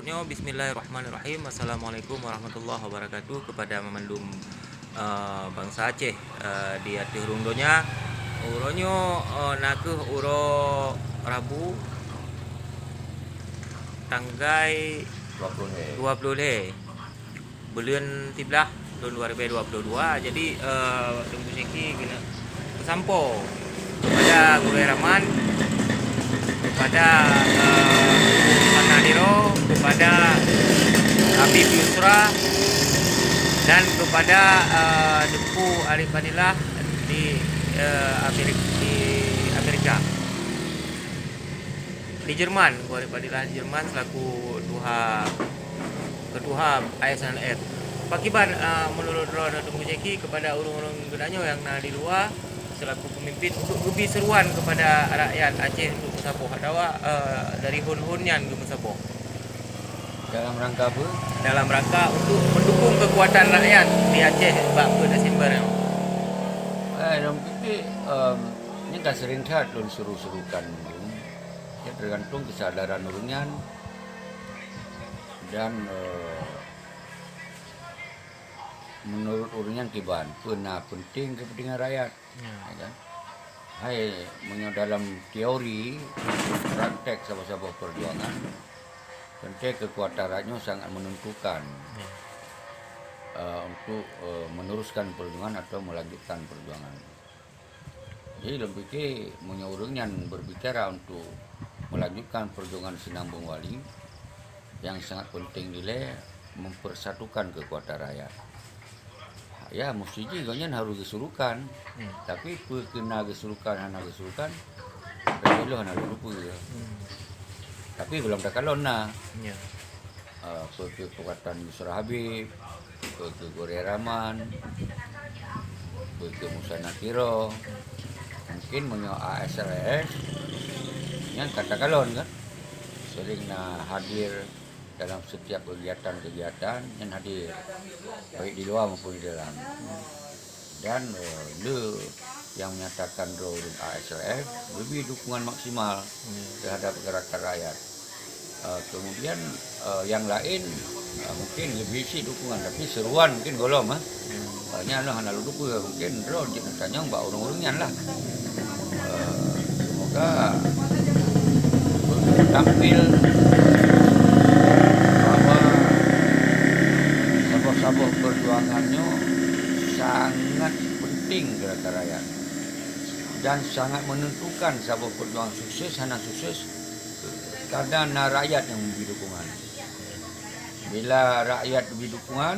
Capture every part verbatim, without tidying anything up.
Nyoe, bismillahirrahmanirrahim. Assalamualaikum warahmatullahi wabarakatuh kepada meumandum, eh, bansa Aceh, eh, di ateueh rhueng donya. Uroe nyoe, eh, nakeuh uroe Rabu, tanggai dua ploh lhèe. Dua ploh lhèe buleuen siblaih, tahun dua ribèe dua ploh dua. Jadi, eh, Teungku Syeki keuneuk peusampoe kepada Gurèe Rahman, kepada, eh, Gurèe Nadhiro, kepada Habib Yusra, dan kepada, eh, Teungku Arif Fadilah di, eh, Amerik-, di Amerika. Di Jerman, Gurèe Arif Fadilah di Jerman selaku tuha, ketua A S L F. Pakiban, eh, meunurot droe Teungku Syeki kepada ureueng-ureueng geutanyoe nyang na di luwa selaku pemimpin untuk geubi seruan kepada rakyat Aceh untuk meusaboh atawa, eh, dari hon-hon nyan geumeusaboh? Dalam rangka apa? Dalam rangka untuk mendukung kekuatan rakyat di Aceh bak peuet Desember nyoe. Eh, dalam titik, em, nyan ka sering that lôn seru-serukan. Ya, tergantung kesadaran ureueng nyan dan, eh, menurut ureueng nyan kiban, peue na penting kepentingan rakyat. Ya. Ya kan? Hai, meunyoe dalam teori, praktek saboh-saboh perjuangan, penting kekuatan rakyat nyoe sangat menentukan, ya, eh, untuk, eh, meneruskan perjuangan atau melanjutkan perjuangan. Jadi, lôn pike, meunyoe ureueng nyan berbicara untuk melanjutkan perjuangan Sinambong Wali, yang sangat penting dilèe mempersatukan kekuatan rakyat. Ya, mesti jih gobnyan harus geusurukan. Hmm. Tapi peue keuh na geusurukan, hana geusurukan, dari lôn hana lôn teupeue. Hmm. Tapi gohlom takalon na. Ya. Ah, peue keuh peukatan Yusra Habib, peue keuh Gurèe Rahman, peue keuh Musa Nakiro. Mungkin meunyoe A S R S, nyan ka takalon kan, sering na hadir dalam setiap kegiatan-kegiatan, nyan hadir, baik di luwa maupun di dalam. Dan, eh, le nyang menyatakan droe ureueng A S R S, leubeh dukungan maksimal, hmm, terhadap gerakan rakyat. Eh, kemudian, eh, nyang laén, eh, mungkin leubeh cit dukungan, tapi seruan mungkin gohlom, eh. Hmm. Eh, nyan lôn hana lôn teupeue, mungkin droe jeuet neutanyong bak ureueng-ureueng nyan lah. Eh, semoga tampil bahwa saboh-saboh perjuangan nyoe sangat penting gerakan rakyat dan sangat menentukan saboh perjuangan sukses hana sukses karena na rakyat nyang memberi dukungan. Bila rakyat beri dukungan,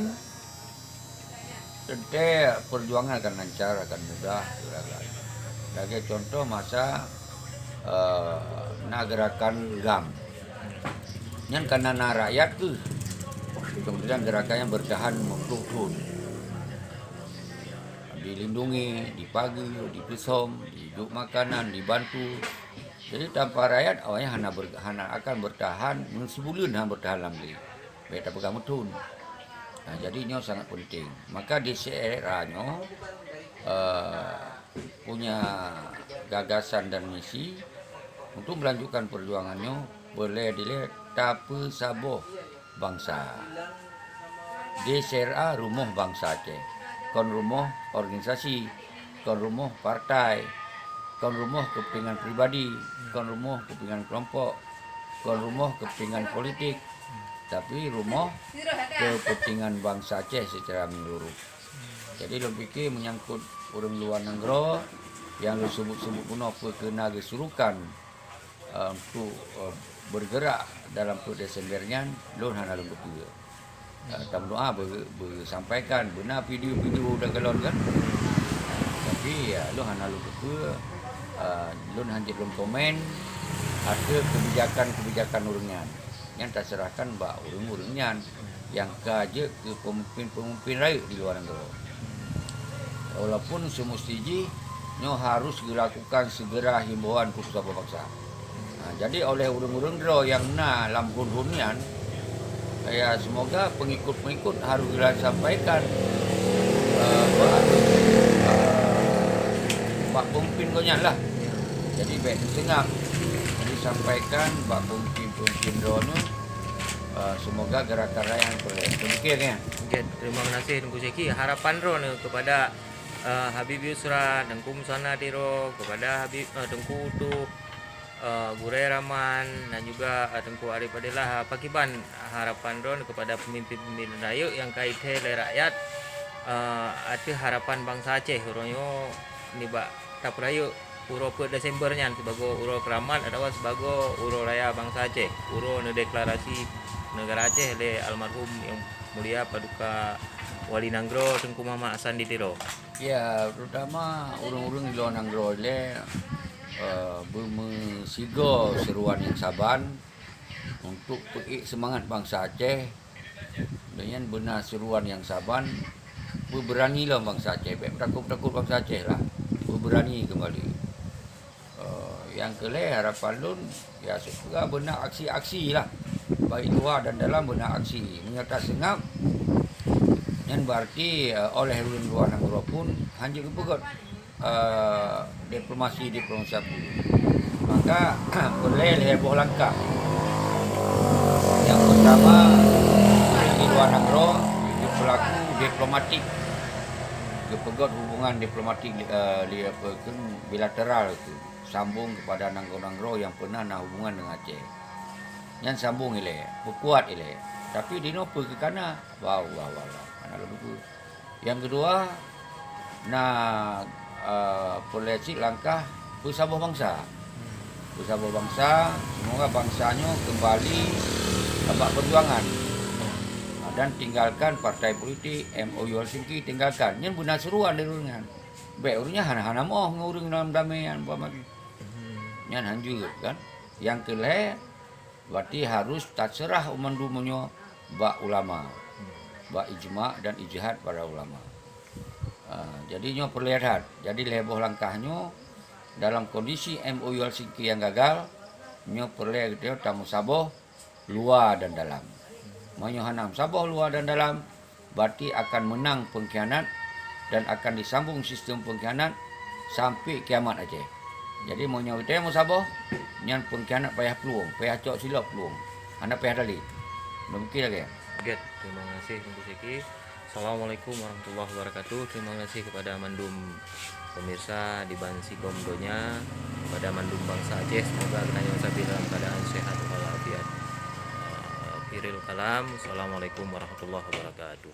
teuntèe perjuangan akan lancar, akan mudah, silakan. Lagèe contoh masa, eh, na gerakan GAM. Nyan karena na rakyat keuh. Kemudian gerakan nyan bertahan lima puluh thon. Dilindungi, dipageue, dipeusom, dijok makanan, dibantu. Jadi tanpa rakyat, awaknyan hana ber-, hana akan bertahan, meusibuleuen hana bertahan lam lé. Bèk tapeugah meuthon. Nah, jadi nyoe sangat penting. Maka di C R A nyoe, eh, punya gagasan dan misi untuk melanjutkan perjuangan nyoe, peureulèe dilèe tapeusaboh bansa. D C R A rumoh bansa Aceh, kon rumoh organisasi, kon rumoh partai, kon rumoh kepentingan pribadi, kon rumoh kepentingan kelompok, kon rumoh kepentingan politik, tapi rumoh kepentingan bansa Aceh secara menyeluruh. Jadi lôn pike menyangkut ureueng luwa nanggroe nyang lôn sebut-sebut bunoe peue keuh na geusurukan, eh, untuk, eh, bergerak dalam peuet Desember nyan, lôn hana lôn teupeue. Eh, tameudoa be-, beusampaikan, beuna video-video dan galon kan. Tapi, ya, lôn hana lôn teupeue, eh, lôn hana jeuet lôn komen ateueh kebijakan-kebijakan ureueng nyan. Nyan taserahkan bak ureueng-ureueng nyan nyang ka jeuet keu pemimpin-pemimpin rayeuk di luwa nanggroe. Walaupun seumusti jih nyoe harus geulakukan segera himbauan keu saboh bansa. Ha, jadi oleh ureueng-ureueng droe nyang na lam thon-thon nyan, ya, semoga pengikut-pengikut harus geusampaikan, eh, bak, eh, bak pemimpin gobnyan lah. Jadi bèk teuseungap, disampaikan bak pemimpin-pemimpin droeneuh, Eh, semoga gerakan rakyat yang perlu. Demikian ya. Oke, terima kasih Teungku Syeki. Harapan droeneuh kepada, eh, Habib Yusra, Teungku Musana Tiro, kepada Habib, eh, Teungku Utup, eh, Gurèe Rahman dan juga, eh, Teungku Arif Fadillah, eh, pakriban harapan droeneuh kepada pemimpin-pemimpin rayeuk nyang ka jithèe lé rakyat, eh, ateueh harapan bansa Aceh uroe nyoe nibak tapeurayeuk uroe peuet Desember nyan sibagoe uroe keuramat atawa sibagoe uroe raya bansa Aceh, uroe neudeklarasi neugara Aceh lé almarhum Yang Mulia Paduka Wali Nanggroe Teungku Muhammad Hasan di Tiro. Ya, terutama ureueng-ureueng di luwa nanggroe ilèe, eh, beumeusigoe seuruan nyang saban untuk peuék seumangat bansa Aceh, deungon beuna seuruan nyang saban, beubeurani lom bansa Aceh, bèk takot-takot bansa Aceh lah, beubeurani keumbali. Eh, nyang keu lhèe harapan lôn, ya, supaya beuna aksi-aksi lah, baik luwa dan dalam beuna aksi. Meunyoe taseungab, nyan berarti, eh, oleh ureueng luwa nanggroe pun hana geupeugöt, eh, diplomasi-diplomasi sapeue. Maka, peureulèe lhèe boh langkah. Nyang peurtama, di luwa nanggroe, di peulaku diplomatik, geupeugöt hubungan diplomatik, eh, li-, apa, bilateral tu, sambong kepada nanggroe-nanggroe nyang peunah na hubungan deungon Aceh. Nyan sambong ilèe, peukuat ilèe. Tapi dinoe peue keu kana? Wah, wah, wah, wah. Hana lôn peue. Nyang keudua, na, eh, peureulèe cit langkah peusaboh bansa. Peusaboh bansa, semoga bansa nyoe keumbali bak peujuangan. Dan tinggalkan partai politik, M O U Helsinki tinggalkan. Nyan beuna seuruan di ureueng nyan. Bèk ureueng nyan hana, hana moh ngon ureueng dalam damé nyan, umpama jih. Nyan hanjeuet kan. Nyang keu lhèe, berarti harus taseurah mandum nyoe bak ulama, bak ijma dan ijtihad para ulama. Ah, jadi nyoe peureulèe that. Jadi lhèe boh langkah nyoe dalam kondisi M O U Helsinki nyang gagal, nyoe peureulèe geutanyoe tameusaboh luwa dan dalam. Meunyoe hana meusaboh luwa dan dalam, berarti akan meunang peungkhianat dan akan disambung sistem peungkhianat sampai kiamat Aceh. Jadi, meunyoe geutanyoe meusaboh, nyan peungkhianat payah plueng, payah cok silop plueng, hana payah talé. Demikian lagèe. Oke, terima kasih Teungku Syeki. Assalamualaikum warahmatullahi wabarakatuh. Terima kasih kepada mandum pemirsa di ban sigom donya, kepada mandum bansa Aceh. Semoga geutanyoe sabe dalam keadaan sehat walafiat. Eh, akhirul kalam. Assalamualaikum warahmatullahi wabarakatuh.